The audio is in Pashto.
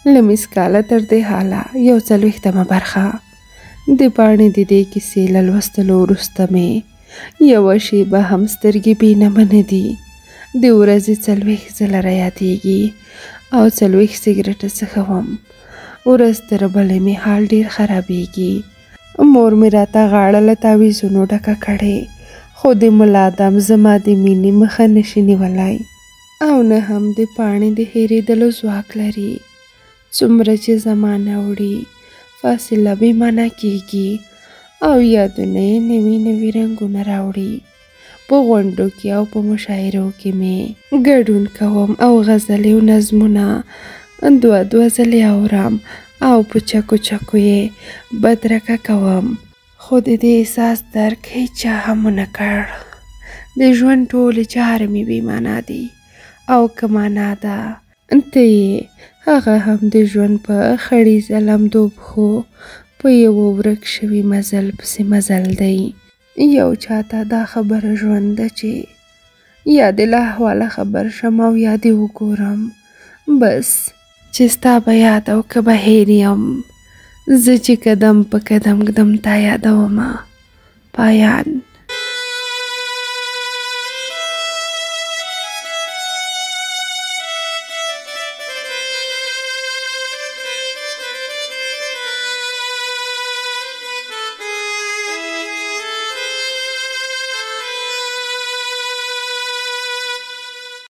له مسکاله تر دې حاله یو څلوېښتمه برخه. د پاڼې د دې کیسې له لوستلو وروسته مې یوه شېبه هم سترګې بې نمه نه دي. د ورځې 40 ځله رایادېږي او 40 سګرټه څښوم. ورځ تر بلې مې حال ډېر خرابېږي. مور مې راته غاړه له تعویذونو ډکه کړې، خو د ملا دم زما د مینې مخه نشي نیولی او نه هم د پاڼې د هېرېدلو ځواک لري. څومره چې زمانه وړي، فاصله بې معنا کېږي او یادونه یې نوي نوي رنګونه راوړي. په غونډو کې او په مشاعرو کې مې ګډون کوم او غزلې او نظمونه دوه دوه ځلې اورم او په چکو چکو یې بدرکه کوم، خو د دې احساس درک هیچا هم ونه کړ. د ژوند ټولې چارې مې بې معنا دي او که معنا ده ته یې هغه هم د ژوند په خړیزه لمدو پښو په یوه ورک شوي مزل پسې مزل دی. یو چاته دا خبره ژوند ده چې یا دې له احواله خبر شم او یا دې وګورم، بس چې ستا به یاد او که به هېر یم، زه چې قدم په قدم ږدم تا یادومه. پایان.